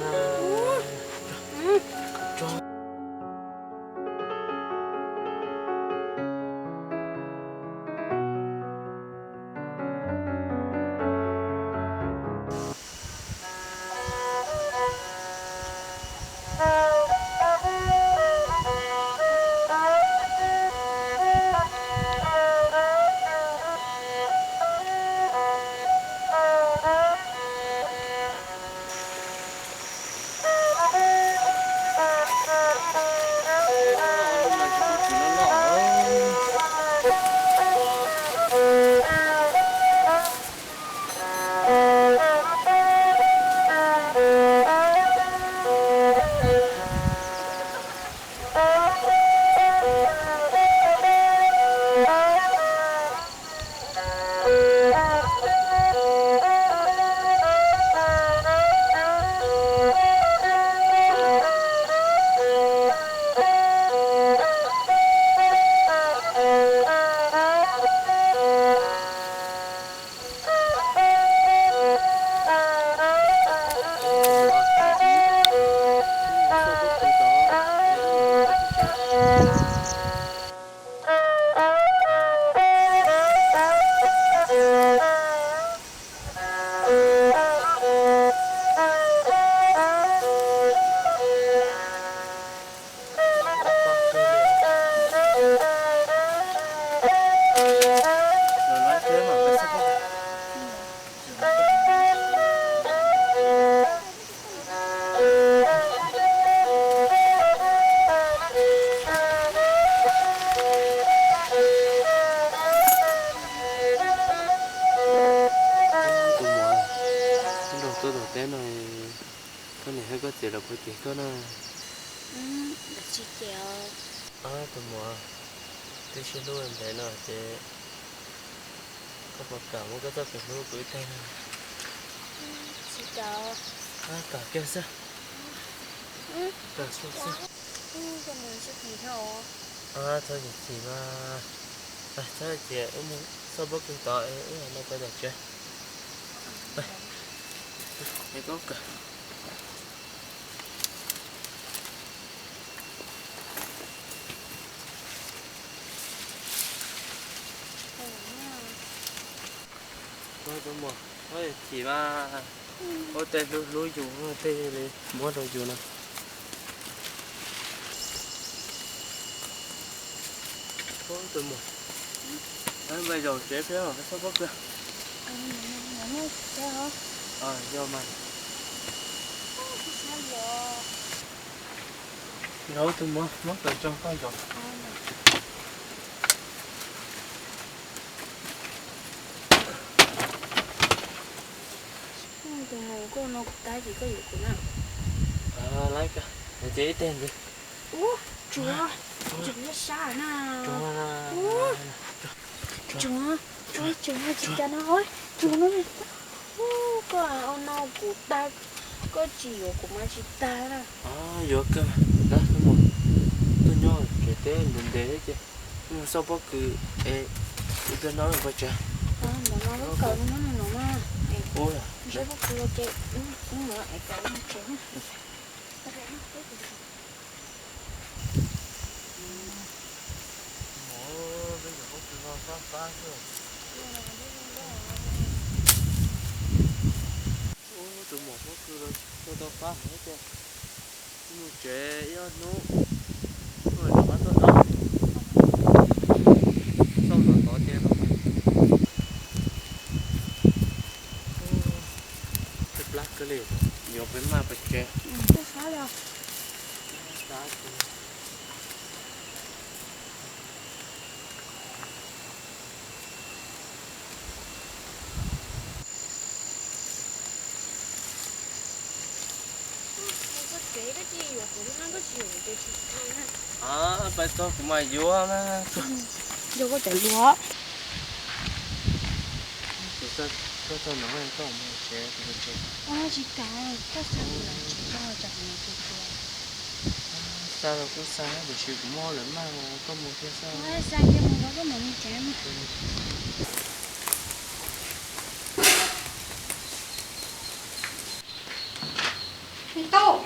na. Tus muam, nrog tuaj tom teb no, koj niam thiab koj txiv lawv puas cem koj na? Tsis cem os. Tus muam, twb sib hlub ntev no ces koj puas kam muab koj txoj kev hlub rau kuv ib teg na? Tsis kam. Kam kiag xwb. Kam kiag xwb. Txhob chim chim mas. Txhob chim, wb mus xauj pob kws tod, wb mam li pais tom tsev. Tus muam, txhob chim mas, ua tej hlub hlub yus tej li muab rau yus no. Tus muam, peb zaum tsev peb xauj pob kws. Yog mas. Zaum tus muam, muab kawm tso koj zaum. Tus muam, koj no kuv tab ces koj yuav kuv na. Lawm, ces ib teg ntxiv. Ua, tsuav, tsuav sab na. Tsuav, tsuav, tsuav tsis cas no, tsuav no. Koj ua no kuv tag, koj tsis yuav kuv mas tsis tag na. Yuav kawg, tuaj nyob tsev teb ntev ntev thiab ces mus xauj pob kws es ib pliag no pais tsev. Ntawm no lub kawm no no mas, ua pob kws ces mus es kawm mus tsev na. Tus muam pob kws los tau tau fab heev tiag. Mus tsev ib ob hnub, hnub no rov qab tuaj dab. Xauj los tod ces no, tshaib plab kawg li, yuav peb maj pes tsev. Pais txog kuv mas yuav na. Yog koj cov luag. Koj txog no koj mus tsev, kuv tsis kam, koj xa kuv los tsev, koj tsam kuv mus tsev tiag. Xa los kuj xa, tiam sis kuv muaj lawm maj, koj mus thiab xwb. Xa kiag mus, koj mus tsev. Me tub,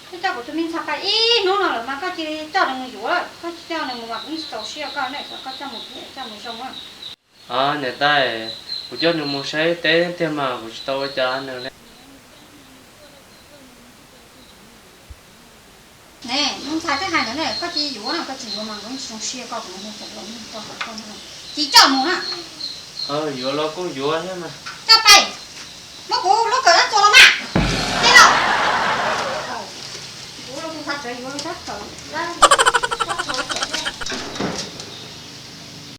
koj coj kuv tus me ntxhais pais ib hnub no lawm mas koj cia li coj nws mus yuav, koj tsis coj nws mus mas kuv yeej tsis txaus siab koj ne, koj coj mus thiab coj mus zoo na. Niam tais, kuv coj nws mus saib teb tiag mas kuv tsis tau ua cas nws li. Ne, tus ntxhais twb hais ntawd ne, koj cia li yuav no, koj tsis yuav mas kuv yeej tsis zoo siab koj, kuv mus txog ua neej txog qhov koj no, cia li coj mus na. Yuav los kuj yuav thiab mas. Coj pais, muab kuv lub kawm dab txuas los mas. Tej laus, kuv los tus ntxhais tseem yuav tab kawm dab.